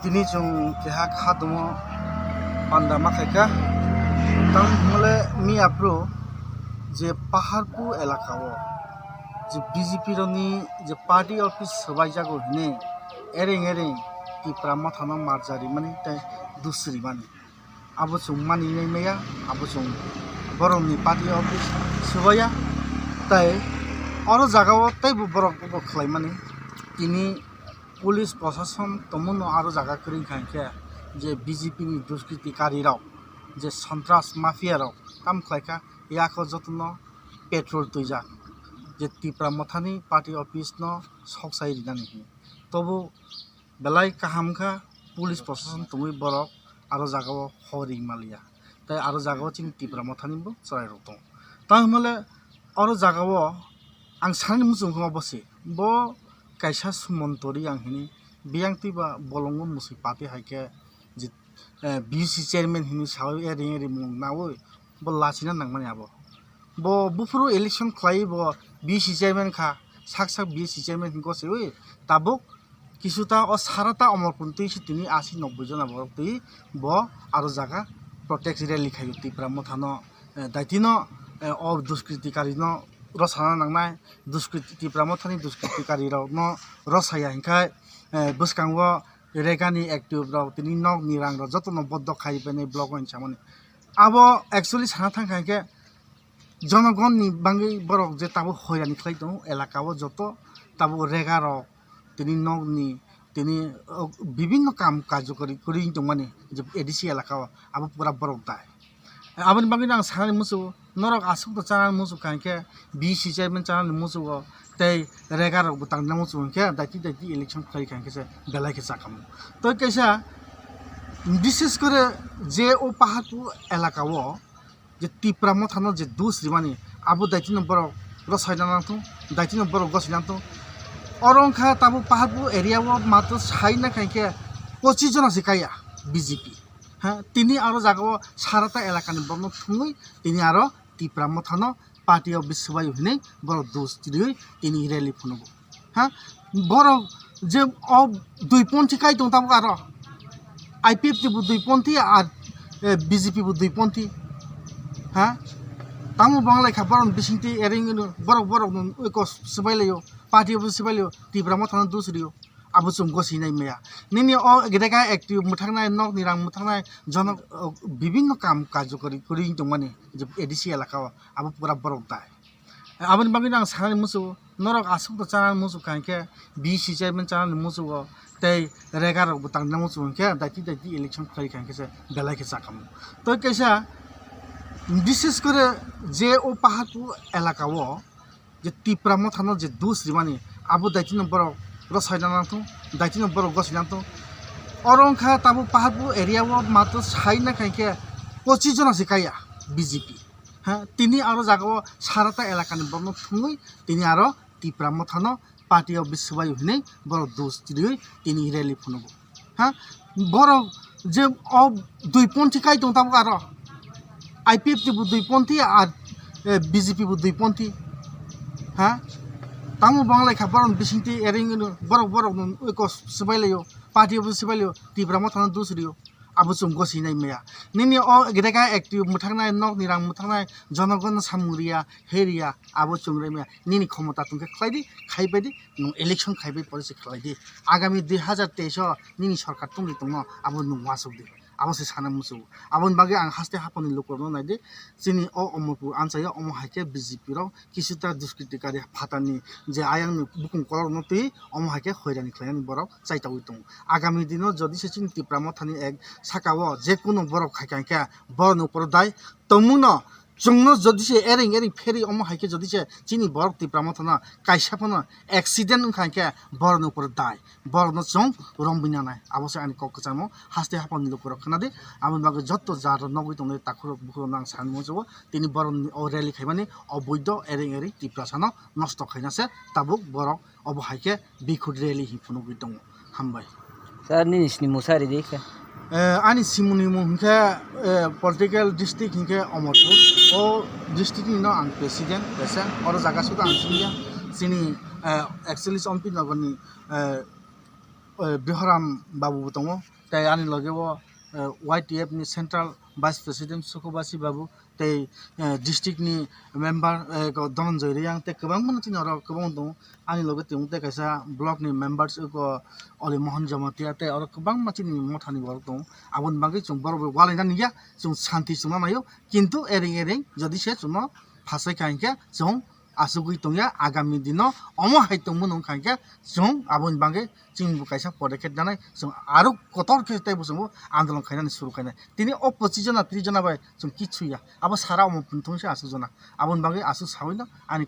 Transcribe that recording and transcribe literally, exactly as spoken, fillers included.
Tini chwng keha kha tongmo panda ma khaikha. Tamo hwnle miya phuru je Paharpur elaka o je B J P rokni je party office swbaijago hwnwi ereng ereng Tipra Mothano marjarimani tei dusrimani. Abo chwng mani nai maya, abo chwng borokni party office swbaiya. Tei oro jagao teibo borok abo khlaimani. Tini police prosason tongmano aro jaga kwrwi wngkha hinkhe je B J P ni duskriti karirok, je sontras mafia rok tam khlaikha, yako jotono petrol twijak je Tipra Mothani party office no sok sai rinani hinwi. Tobo belai kaham kha, police prosason tongwi borok aro jagao hor ri maliya, tei aro jagao chini Tipra Mothani bo chwrairok tongo. Tamo hwnle oro jagao ang sanani muchung khe obo se, bo kaisa Sumonto Reang hinwi biyang twiba bolongo mwswi pati hai khe je, eh, B C chairman hinwi sawi eri eri mung nawi bo lachina nangmani abo. Bo buphuru election khlai bo B C chairman kha, sak sak B C chairman hinwi gosiwi tabuk kisu ta o sara ta Omorpur twi se tini asi nobboi jona borok twi bo aro jaga protest rally khaio Tipra Mothano, eh, daitino, eh, o duskritikarino rwsana nangnai, duskriti, Tipra Mothani duskritikarino rwsaya hinkhai, eh, bwskango Regani active rok tini nokni rang rok jotono bodok khai painai block o hinwi samani. Abo actually sana thangkha hinkhe jonogonni bangwi borok je tabuk hoirani khlai tongo elaka o joto tabuk Rega rok tini nokni tini, o, bibinno kam karjokari kwrwi tongmani je A D C elaka o abo pura borok dai. Aboni bagwino ang sanani muchungo, norok aswk to chanani muchung kha hinkhe B C chairman chanani muchungo tei Rega rok bo tangna muchung hinkhe daiti daiti election khlai kha hinkhe se belai khe chakhamu. Tei kaisa bishes kore je o Paharpur elaka o je Tipra Mothano je dus rimani abo daitino borok rwsaina nangthung, daitino borok gosina nangthung. Oro wngkha tabuk Paharpur area o matwr sai nangkha hinkhe pochis jona se kaiya B J P. Ha, tini aro jagao sarata elakani borokno thwngwi tini aro Tipra Mothano party o biswbai hwnwi borok dos riwi tini rally phunugo. Ha, borok je o dui ponthi kai tong tabuk aro I P F T bo dui ponthi ar, eh, B J P bo dui ponthi. Ha, tamo banglaikha borok bisingtwi ering borok borok no eko swbai laio, party o bo swbai laio, Tipra Mothano dos rio. Abo chwng gosina maya. Nini o gedeka active mwthaknai, nokni rang mwthaknai, jono, o, bibinno kam karjokari kwrwi tongmani je A D C elaka o, abo pura borok dai. Aboni bagwi ang sanani muchungo, norok aswk to chanani muchung kha hinkhe B C chairman chanani muchungo, tei Rega rok bo tangna muchungo hinkhe daiti daiti election khlai kha hinkhe se belai khe chakhamu. Tei kaisa bishes kore je o Paharpur elaka o, je Tipra Mothano je dos rimani, abo daitino borok rwsaina nangthung, daitino borok gosina nangthung. Oro wngkha tabuk Paharpur area o matwr sai nangkha hinkhe pochis jona se kaiya B J P. Ha, tini aro jagao sarata elakani borokno thwngwi tini aro Tipra Mothano party o biswbai hwnwi borok dos riwi tini rally phunugo. Ha, borok je o dui ponthi kai tong tabuk aro I P F T bo dui ponthi ar, eh, B J P bo dui ponthi. Ha, tamo banglaikha borok bisingtwi ering borok borok no eko swbai laio, party o bo swbai laio, Tipra Mothano dos rio. Abo chwng gosina maya. Nini o gedeka active mwthaknai, nokni rang mwthaknai, jonogon samung riya, heriya, abo chwng rimaya. Nini khomota tongkhe khlai di, khai pai di, nwng election khai pai pore se khlai di. Agami dui hazar teis o nini sorkar tongri tongno, abo nwng uansuk di. Abo se sana muchungo. Aboni bagwi ang haste haphangni lukurokno nai di. Chini o Omorpur anchaio omo hai khe B J P rok kisuta duskritikari phatani je ayangni bukung kolokno twi omo hai khe hoirani khlainani borok chaitaui tongo. Agami dino jodi se chini Tipra Mothani ek saka o je kuno borok khai kha hinkhe borokni uporo dai tongmungno chwngno jodi se ereng ereng pheri omo hai khe jodi se chini borok Tipra Mothano kaisa phano accident wngkha hinkhe borokni uporo dai. Borokno chwng romwi nanai, abo se ani kok kwchangno haste haphangni lukurok khna di. Aboni bagwi jotto jar nogwi tongnai takhurok bukhurokno ang sanwi muchungo, tini borokni o rally khaimani oboido ereng ereng Tiprasano nosto khaina se tabuk borok obo hai khe bikhut rally hinwi phunugwi tongo. Hambai. Sir, nini sinimung sa ridi khe? Eh, ani simungni mung hinkhe, eh, political district hinkhe Omorpur. O district ni no ang president, president. Oro jaga suda ang singya. Chini, eh, actually Ompi Nagarni, eh, Bihoram babu bo tongo, tei ani loge o Y T F ni central vice president Sukhobasi babu, tei district ni member Dhananjoy Reang, tei kwbangma chini oro kwbangma tongo. Ani loge tong tei kaisa block ni members oko Oli Mohan Jamatia, tei oro kwbangma chini motha ni borok tongo. Aboni bagwi chwng borok bai ualai nani ya, chwng santi chwngna naio, kintu ereng ereng jodi se chwngno phasai kha hinkhe chwng asugwi tongya, agami dino omo hai tongmano wngkha hinkhe chwng aboni bagwi chini bo kaisa podokep nanai, chwng aro kotor khe teibo chwngbo andolon khainani suru khainai. Tini o pochis jona tris jona bai chwng kichu ya, abo sara omo thung se asuk jona. Aboni bagwi asuk sawi no ani